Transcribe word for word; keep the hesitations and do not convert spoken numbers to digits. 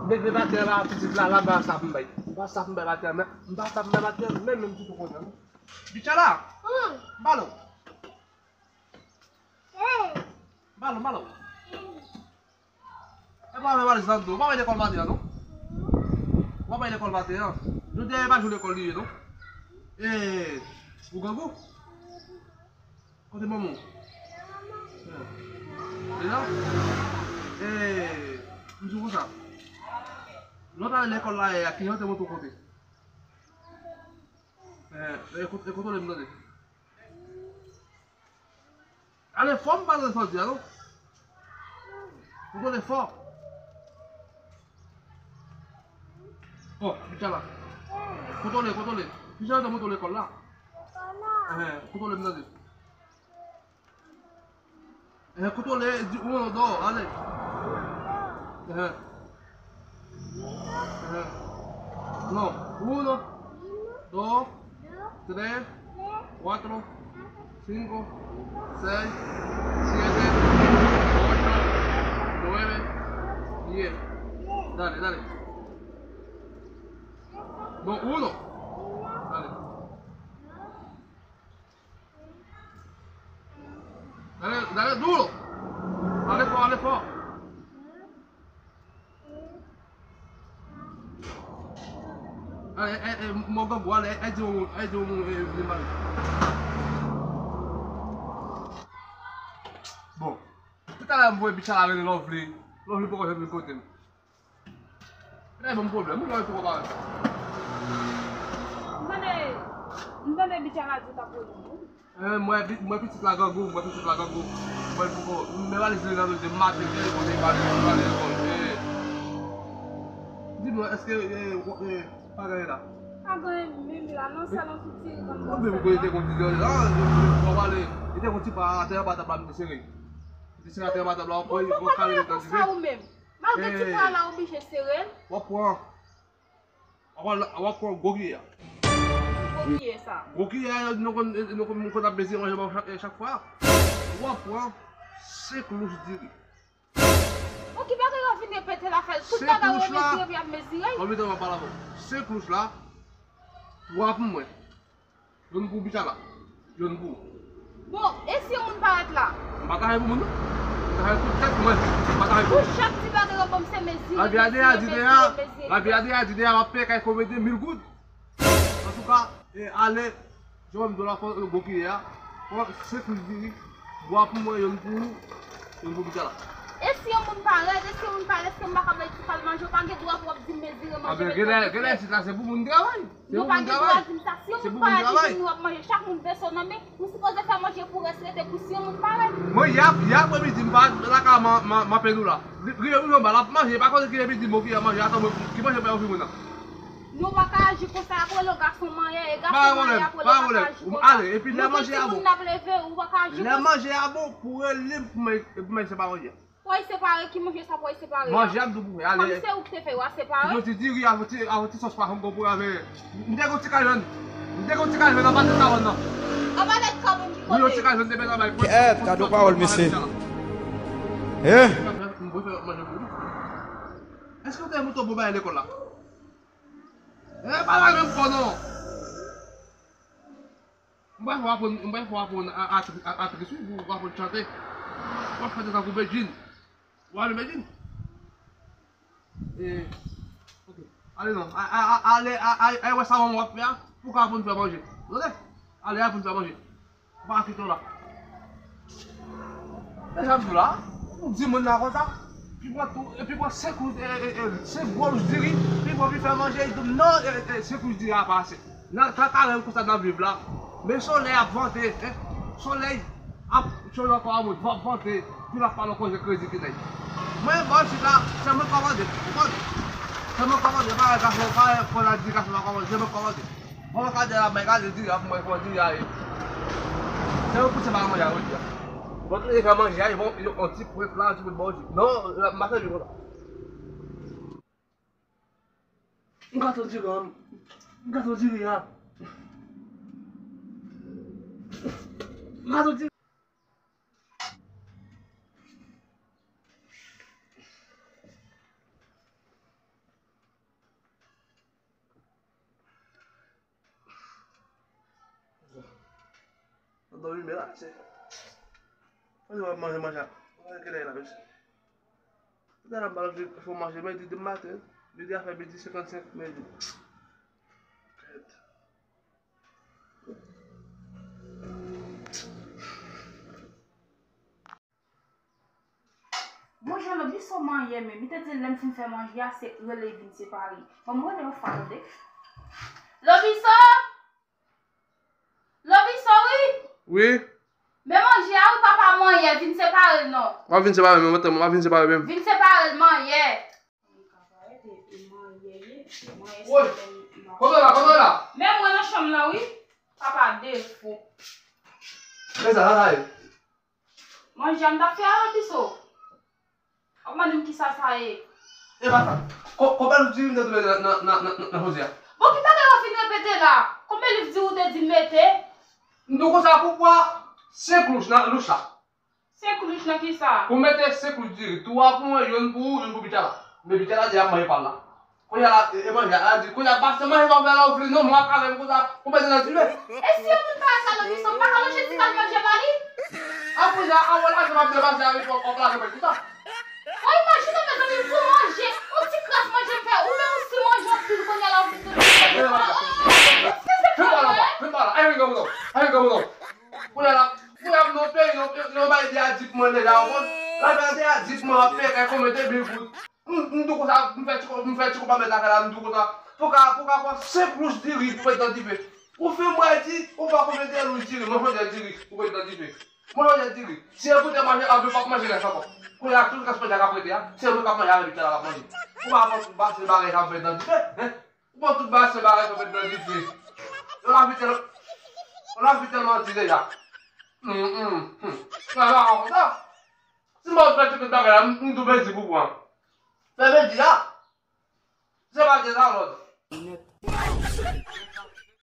Leve batè la, pitit la, la, m pa sa pou m bay. M pa sa pou m bay batè, men, m pa sa pou m bay batè, men, menm si w konnen. Bitch la! M pale w. M pale w, m pale w. E pa mwen valiz lan do. Ou pa wè lekòl maten an, non? Ou pa wè lekòl maten an? Jodi a, e pa jou lekòl li ye, non? E, ou grangou? Kote manman w? E la? E, m di w konsa. Lè w t ale lekòl la yè a, kijan yo te montre w kote? E, e, kote, e kote w le m tande? Ale fò, m pa tande sa w di a, non. Kontwole fò. Oh, bitch la. Kontwole, kontwole. Kijan yo te montre w lekòl la? Ehe, kontwole m tande. Ehe, kontwole, di uno, dos, ale. Ehe. Ehe. No, uno, dos, tres, cuatro, cinco, seis, siete, ocho, nueve, diez. Dale, dale. No, uno. Dale. Dale, dale duro. Ale fò, ale fò. Ale, e, e, mwen gen gwa, ale, e, di yon, e, di yon, e, vin mari. Bon. Toutalè, m voye bitch la rele Lovely. Lovely poko janm vin kote m. Lè ban m pwoblèm, ou lè twò bagay. M tande, m tande bitch la di w t ap rele m, wi. Eh, mwen, pi- mwen pitit la grangou, mwen pitit la grangou. Mwen poko, men valiz li nan men m maten, li konn li pale, li pale lekòl. Eh. Di mwen, èske, eh, w- eh, pa gen anyen la? Pa gen anyen menm la, non, sèlman sou ti ribann. Ou menm kò li te konn ti la, li te konn ti pa atè anba tab la, m te sere. M te sere atè anba tab la, w pran, w kale li nan dife. Malgre ti pwa la oblije sere l. W ap pran. W ap pran, w ap pran gwo kiyè a. Gwo kiyè sa. Gwo kiyè a, nou konn, nou konn, nou konn ap mezi manje chak, chak fwa. W ap pran senk lous diri. Bon, ki bagay w ap vin repete la, fè l tout bagay w mezire, epi ap mezire. Konbyen tan w ap pale avè w? Senk lous la, twa pou mwen. Youn pou Bichala. Youn pou ou. Bon, e si yon moun parèt la? M pa ka fè pou moun, non. M ka fè pou tèt mwen. M pa ka fè pou moun. Pou chak ti bagay yo ban m se mezi, mezi, mezi, mezi. Lavi a deja di deja, lavi a deja di deja, m ap peye kay komedyen mil goud. Antouka, e ale, jan m di w la, fò yo gwo kiyè a. Fò se kou diri, bwa pou mwen, youn pou ou, youn pou Bichala. E si yon moun parèt, e si yon moun parèt, èske m pa ka bay ti pa l manje? Ou pa gen dwa pou w ap di m mezire manje, mezire manje. Genlè, genlè, sit la se pou moun travay. Yo pa gen dwa di m sa. Si yon moun parèt, li vini, w ap manje. Chak moun veso nan men, ou sipoze fè manje pou rès rete pou si yon moun parèt. Mwen, yè, yè apremidi, m pa lakay m, m, m ape nou la. Li, li, li anba, l ap manje, pa konnen ki epi di m, bon, ki manje, atan mwen, ki manje mwen ofri mwen nan. Nou pa ka aji konsa, y ap rele w gason manyè, e gason manyè y ap rele w, pa ka aji konsa. Ale, epi lè manje a bon. Lè manje a bon, pou rele m, pou mwen, pou mwen separe manje. Pòy separe, ki manje sa pòy separe a? Manje a m tou pou fè, ale. Kòm se ou ki te fè yo a separe. Yon ti diri avè ti, avè ti sòs pa janm gon pwoblèm avè. M te gon ti kabann. M te gon ti kabann anba tèt kabann nan. Anba tèt kabann ki kote? Wi, yon ti kabann te mete anba. Kèt, gade yon pawòl, mesye. Eh? M voye fè manje pou ou. Èske w te mouton bon bagay lekòl la? Eh, pa la menm kò non. M pral fè w aprann, m pral fè w aprann a- atri- a- atris, wi, pou w aprann chante. W ap chante tankou Bedjine. Ou ale Bedjine? E, ok. Ale non. A- a- a- Ale, a- a- a- wè sa manman w ap fè a, pou w ka aprann fè manje. Tande? Ale, aprann fè manje. M pa kite w la. Deja m di w la, ou di moun nan konsa, pi pran tou, epi pran senk lous, e, e, e, senk gwo lous diri, pi pran pi fè manje, li di m non, e, e, senk lous diri a pa ase. Nan, nan kare m konsa n ap viv la, men solèy ap vante, en, solèy ap chonje ankò a moun, ap vante, pi l ap pale ankò je kredi ki nèg. Mwen, bò isit la, se mwen k kòmande, ou konprann? Se mwen k kòmande, pa wè gason, pa wè fò la di gason pa kòmande, se mwen k kòmande. Bon, mwen ka di la, mwen ka di diri a pou mwen, fò diri a ye. Se yo pouse pa manje a, yo di a. Bon, tout e fè manje a, bon, yon ti pwent la, yon ti pwent bò di. Non, m pa sèvi konsa. M gato diri a, m gato diri a. M gato diri. Dòmi, men la, se. Mwen, mwen manje, manje. Mwen, kilè la, mesye? Tout a la, m pa anvi fè manje, midi demen maten. Midi a fè midi senkannsenk, midi. Kèt. Bonjou, Lobiso manyen, men li te di lè m fin fè manje a, se rele vin separe. Bon, m rele yon fwa, tande. Lobiso! Lobiso, wi! Wi? Men manje a, wi, papa manyen, vin separe l non. W ap vin separe menm, w ap vin separe menm. Vin separe l, manyen. Woy! Kote w la? Kote w la? Men mwen nan chanm nan, wi. Papa defo. Men sa, sa, sa ye? Manje a m t ap fè a, Lobiso. W ap mande m kisa sa ye? E pa sa. Ko-, konbyen liv diri m te tou mete nan, nan, nan, nan, nan, nan frizè a? Bon, ki bagay w ap vin repete la? Konbyen liv diri w te di m mete? M di w konsa pou pran senk louch nan louch la. Senk louch nan kisa? Pou mete senk louch diri. Twa pou mwen, youn pou ou, youn pou Bitala. Men Bitala di ap manje pa l la. Kounye a la, e, e manje a, la di, kounye a, pase manje pa fè la ou vle, non, mwen ak avè m konsa, ou mete nan dife. E si yon moun parèt la nan kizin, m pa ka lonje ti kal manje ba li? Apre sa, anwè lajan m ap depase avèk yon, yon pla de manje konsa. Ou imajine, mezanmi, m pou manje, yon ti kras manje m fè, ou menm ou si manje anpil, kounye a la, ou vin di, oh, oh, oh, oh, eskize m, non. Fè pa la, fè pa la, ayi, granmoun, ayi, granmoun. Kounye a la, kounye a m nan peyi, yon, yon, yon bay de a di pou mwen deja, ou konn? Lajan de a di pou mwen ap peye kay konbyen de mil goud. M, m tou konsa, m fè ti ko-, m fè ti konpa mèt lakay la, m tou konsa. Pou ka, pou ka pran senk louch diri pou met nan dife. Ou fin bwè di, ou pa konbyen de louch diri, manje yon diri, ou met nan dife. Manje yon diri. Si e pou te manje, anvi p ap manje rès ankò. Kounye a, tout rès manje a k ap rete a, se mwen k ap manje avèk Bitala k ap manje. Ou pa pran tout basen bagay sa pou met nan dife, en? Ou pran tout basen bagay sa pou met nan dife. Yon lavi tèl-, yon lavi tèlman di deja. Hum, hum, hum. Sa va konsa. Si m pa fè ti tout bagay la, m, m tou pèdi pou pran. Fè pèdi la. Se pa de sa lòd. Nèt.